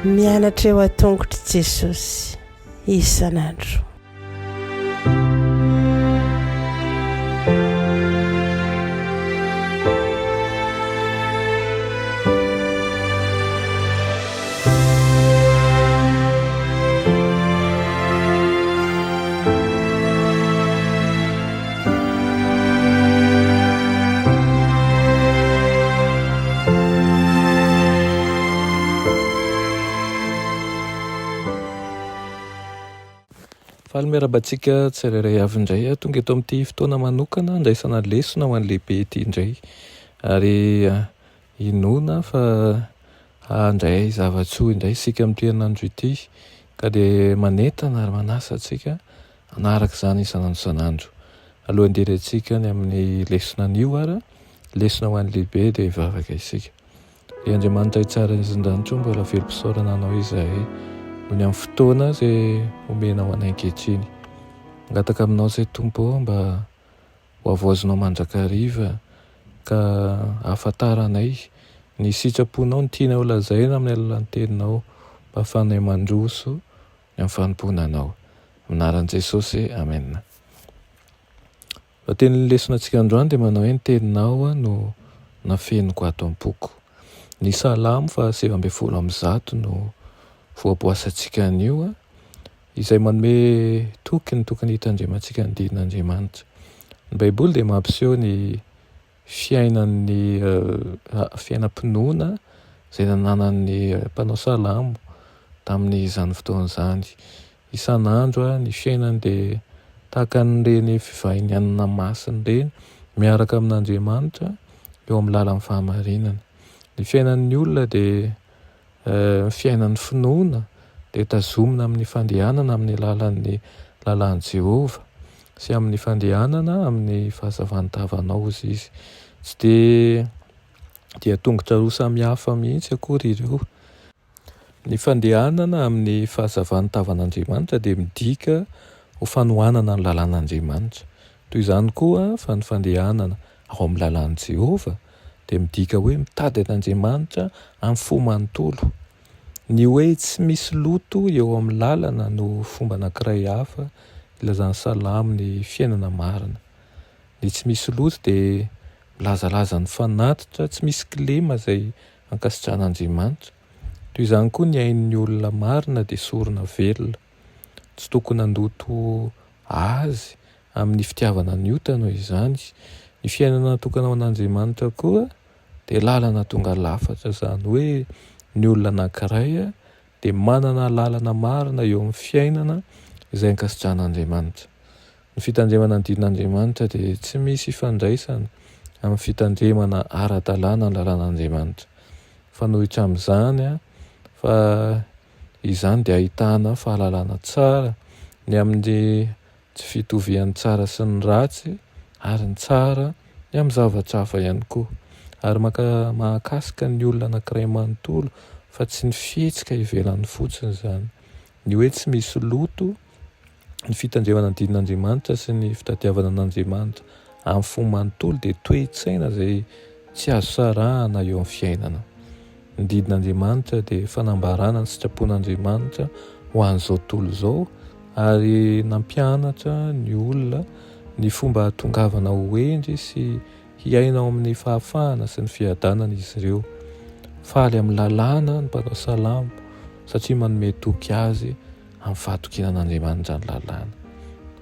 Mianatra eo an-tongotr'i Jesosy isan'andro. Faly miarahaba antsika tsirairay avy indray aho tonga eto amin'ity fotoana manokana andraisana lesona ho an'ny lehibe ity indray. Ary inoana fa handray zava-tsoa indray isika amin'ity herinandro ity ka dia manentana ary manasa antsika Hanaraka izany isan'andro isan'andro. Alohan'ny hidirantsika any amin'ny lesona anio ary, lesona ho an'ny lehibe dia hivavaka isika. Ry Andriamanitra tsara indrindra mbola velom-pisaorana Anao izahay noho ny amin'ny fotoana izay omenao anay ankehitriny. Mangataka aminao izay Tompo ô mba ho havaozinao mandrakariva ka hahafantaranay ny sitraponao, ny tianao holazaina amin'ny alalan'ny teninao mba hahafahanay mandroso ny amin'ny fanompoana Anao. Amin'ny anaran'i Jesosy, Amen. Fa tenin'ny lesona antsika androany dia manao hoe ny teninao no nafeniko ato am-poko. Ny Salamo faha 119 no voaboasantsika anio, izay manome toky ny tokony hitandremantsika ny didin'Andriamanitra. Ny Baiboly dia mampiseho ny fiainan'ny fiainam-pinoana izay nananan'ny mpanao salamo tamin'izany fotoana izany. Isan'andro ny fiainany dia tahaka an'ireny fivahinianana masina ireny miaraka amin'Andriamanitra eo amin'ny lalan'ny fahamarinana. Ny fiainan'ny olona dia Ny fiainan'ny finoana dia tazomina amin'ny fandehanana amin'ny alalan'ny lalàn'i Jehovah sy amin'ny fandehanana amin'ny fahazavan'ny tavanao, hoy izy. Tsy dia dia tongotra roa samy hafa mihitsy akory ireo. Ny fandehanana amin'ny fahazavan'ny tavan'Andriamanitra dia midika ho fanohanana ny lalàn'Andriamanitra. Toy izany koa fa ny fandehanana ao amin'ny lalàn'i Jehovah dia midika hoe mitady an'Andriamanitra amin'ny fo manontolo. Ny hoe tsy misy loto eo amin'ny lalana no fomba anankiray hafa ilazan'ny Salamo ny fiainana marina. Ny tsy misy loto dia milazalaza ny fanatitra tsy misy kilema izay ankasitrahan'Andriamanitra. Toy izany koa ny ain'ny olona marina dia sorona velona. Tsy tokony handoto azy amin'ny fitiavana ny ota noho izany. Ny fiainana natokana ho an'Andriamanitra koa dia lalana tonga lafatra, izany hoe ny olona anankiray dia manana lalana marina eo amin'ny fiainana izay ankasitrahan'Andriamanitra. Ny fitandremana ny didin'Andriamanitra dia tsy misy ifandraisana amin'ny fitandremana ara-dalàna ny lalàn'Andriamanitra. Mifanohitra amin'izany fa izany dia ahitana fahalalana tsara ny amin'ny tsy fitovian'ny tsara sy ny ratsy ary ny tsara ny amin'ny zavatra hafa ihany koa. Ary maka mahakasika ny olona anankiray manontolo fa tsy ny fihetsika ivelany fotsiny izany. Ny hoe tsy misy loto, ny fitandremana ny didin'Andriamanitra sy ny fitadiavana an'Andriamanitra amin'ny fo manontolo dia toe-tsaina izay tsy azo sarahana eo amin'ny fiainana. Ny didin'Andriamanitra dia fanambarana ny sitrapon'Andriamanitra ho an'izao tontolo izao ary nampianatra ny olona ny fomba hahatongavana ho hendry sy hiaina ao amin'ny fahafahana sy ny fiadanana izy ireo. Faly amin'ny lalàna ny mpanao salamo satria manome toky azy amin'ny fahatokiana an'Andriamanitra ny lalàna.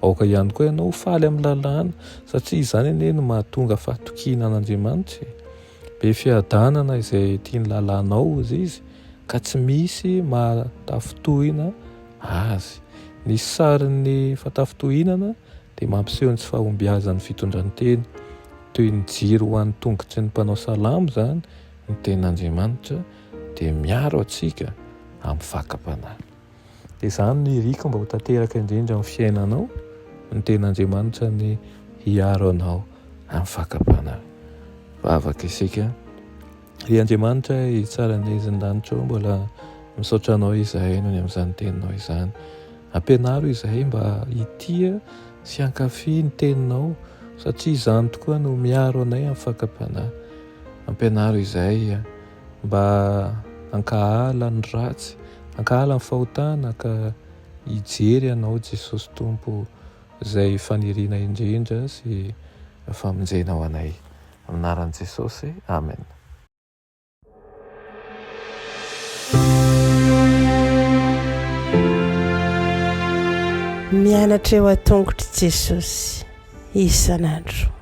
Aoka ihany koa ianao ho faly amin'ny lalàna satria izany anie no mahatonga fahatokiana an'Andriamanitra e. Be fiadanana izay tia ny lalànao, hozy izy, ka tsy misy mahatafintohina azy. Ny sarin'ny fahatafintohinana dia mampiseho ny tsy fahombiazan'ny fitondran-tena. Toy ny jiro ho an'ny tongotry ny mpanao salamo izany, ny Tenin'Andriamanitra dia miaro antsika amin'ny fakam-panahy. Dia izany no iriko mba ho tanteraka indrindra amin'ny fiainanao, ny Tenin'Andriamanitra ny hiaro anao amin'ny fakam-panahy. Vavaka isika. Ry Andriamanitra hitsara ny haizin'ny-danitra ao, mbola misaotra Anao izahay noho ny amin'izany Teninao izany. Ampianaro izahay mba hitia sy hankafy ny Teninao. satria izany tokoa no miaro anay amin'ny fakam-panahy. Ampianaro izahay mba hankahala ny ratsy, hankahala ny fahotana ka hijery Anao Jesosy Tompo izay faniriana indrindra sy famonjena ho anay. Amin'ny anaran'i Jesosy, Amen. Mianatra eo an-tongotr'i Jesosy isan'andro.